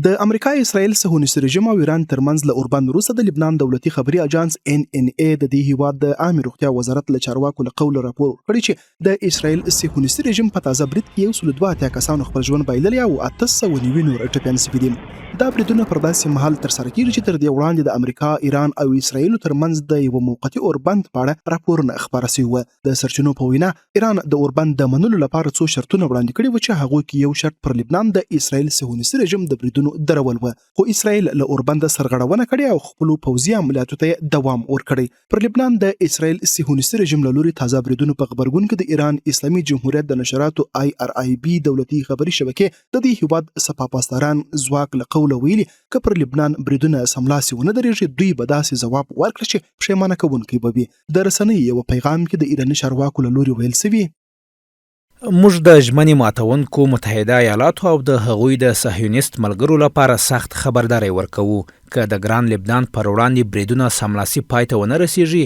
د امریکا، اسراییل، صهیونیستي رژیم او ایران ترمنځ له اوربند وروسته د لبنان دولتي خبري اژانس ان ان اې د دې هیواد د عامې روغتیا وزارت له چارواکو له قوله راپور ورکړی چې د اسراییل صهیونیستي رژیم په تازه برید کې 182 کسانو خپل ژوند بایللی او 890 نور ټپیان شوي دي. دا بریدونه پر داسې مهال ترسره کیږي چې تر دې وړاندې د امریکا، ایران او اسراییل ترمنځ د یوه موقتي اوربند په اړه راپورونه خپاره شوي وو. د سرچینو په وینا، ایران د اوربند د منلو لپاره څو شرطونه وړاندې کړي وو چې هغو کې یو شرط پر لبنان د اسراییل صهیونیستي رژیم د بریدونو درول و، خو اسراییل له اوربنده سرغړونه کړې او خپلو پوځي عملیاتو ته یې دوام ورکړی. پر لبنان د اسراییل صهیونیستي رژیم له لوري تازه بریدونو په غبرګون کې د ایران اسلامي جمهوریت د نشراتو آی ار آی بي دولتي خبري شبکې د دې هیواد سپاه پاسداران ځواک له قوله ویلي، که پر لبنان بریدونه سملاسي ونه درېږي، دوی به داسې ځواب ورکړي چې پښېمانه کوونکی به وي. د رسنۍ یوه پیغام کې د ایراني چارواکو له لوري ویل شوي. موږ د ژمنې ماتونکو متحده ایالاتو او د هغوی د صهیونیست ملګرو لپاره سخت خبرداری ورکوو، که د ګران لبنان پر وړاندې بریدونه سملاسي پای ته ونه رسیږي،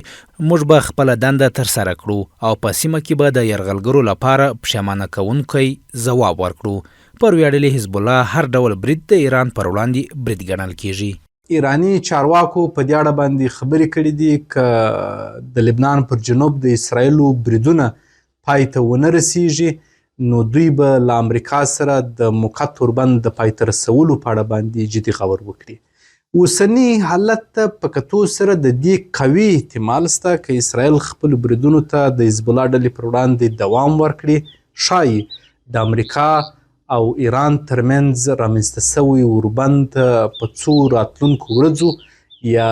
موږ به خپله دنده ترسره کړو او په سیمه کې به د یرغلګرو لپاره پښیمانه کوونکی ځواب ورکړو. پر ویاړلي حزب الله هر ډول برید د ایران پر وړاندې برید ګڼل کیږي. ایراني چارواکو په دې اړه باندې خبرې کړې دي، که د لبنان پر جنوب د اسراییلو بریدونه پای ته ونه رسیږي، نو دوی به له امریکا سره د موقت اوربند د پای ته رسولو په اړه باندې جدي غور وکړي. اوسني حالت ته په کتو سره د دې قوي احتمال شته، که اسراییل خپلو بریدونو ته د حزب الله ډلې پر وړاندې دوام ورکړي، ښايي د امریکا او ایران ترمنځ رامنځته شوی اوربند په څو راتلونکو ورځو یا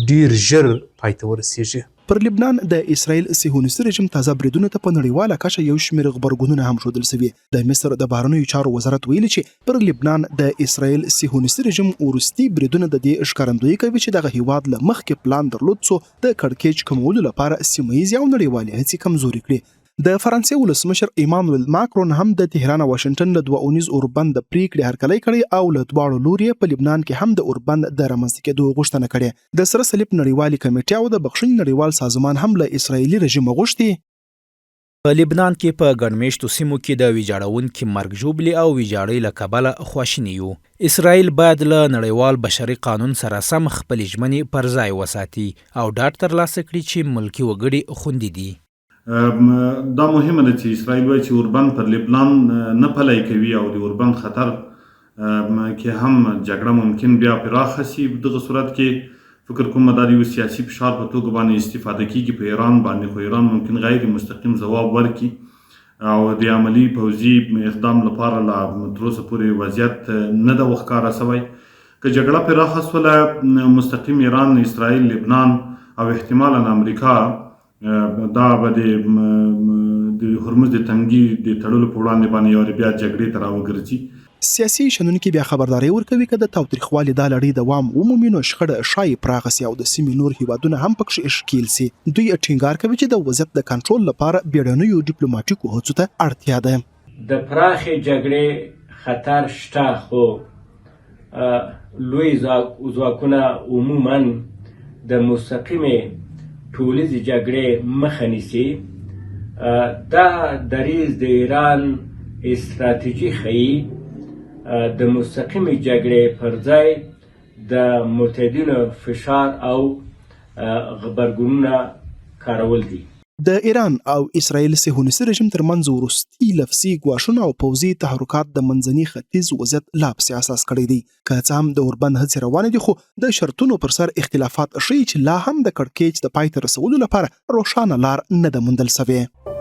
ډیر ژر پای ته ورسیږي. پر لبنان د اسراییل صهیونیستي رژیم تازه بریدونو ته په نړیواله کچه یو شمېر غبرګونونه هم ښودل شوي. د مصر د بهرنیو چارو وزارت ویلي چې پر لبنان د اسراییل صهیونیستي رژیم وروستي بریدونه د دې ښکارندویي کوي چې دغه هیواد له مخکې پلان درلود څو د کړکېچ کمولو لپاره سیمه ییزې او نړیوالې هڅې کمزورې کړي. د فرانسې ولسمشر ایمانویل ماکرون هم د تهران او واشنګټن له دوه اونیز اوربند د پریکړې هرکلی کړی او له دواړو لوري په لبنان کې هم د اوربند د رامنځته کېدو غوښتنه کړې. د سره صلیب نړیوالې کمېټې او د بخښنې نړیوال سازمان هم له اسراییلي رژیمه غوښتي، په لبنان کې په ګڼ مېشتو سیمو کې د ویجاړونکي مرګ ژوبلې او ویجاړۍ له کبله خواشیني یو. اسراییل باید له نړیوال بشري قانون سره سم خپلې ژمنې پر ځای وساتي او ډاډ ترلاسه کړي چې ملکي وګړي خوندي دي. دا مهمه ده چې اسرائیل وایي چې اوربند پر لبنان نه پلی کوي او د اوربند خطر کې هم جګړه ممکن بیا پراخه شي. په دغه صورت کې فکر کوم دا د یو سیاسي فشار په توګه باندې استفاده کیږي په ایران باندې، خو ایران ممکن غیر مستقیم ځواب ورکړي او د عملي پوځي اقدام لپاره لا تر اوسه پورې وضعیت نه ده وښکاره شوی. که جګړه پراخه شوله، مستقیم ایران، اسرائیل، لبنان او احتمالا امریکا دا به د د هرمز د تنګي د تړلو په وړاندې باندې یو بیا جګړې ته راوګرځي. سیاسي شنونکي بیا خبرداری ورکوي، که د تاوتریخوالي دا لړۍ دوام ومومي، نو شخړه ښايي پراخه شي او د سیمې نور هېوادونه هم پکښې ښکېل شي. دوی ټینګار کوي چې د وضعیت د کنټرول لپاره بیړنیو ډیپلوماټیکو هڅو ته اړتیا ده. د پراخې جګړې خطر شته، خو لوی ځواکونه عموماً د مستقیمې ټولیزې جګړې مخه نیسي. دا دریځ د ایران استراتیژي ښيي، د مستقیمې جګړې پر ځای د متحدینو فشار او غبرګونونه کارول دي. د ایران او اسراییل صهیونیستي رژیم ترمنځ وروستي لفظي ګواښونه او پوځي تحرکات د منځني ختیځ وضعیت لا پسې اساس کړی دی. که څه هم د اوربند هڅې روانې دي، خو د شرطونو پر سر اختلافات ښيي چې لا هم د کړکېچ د پای ته رسولو لپاره روښانه لار نه ده موندل شوې.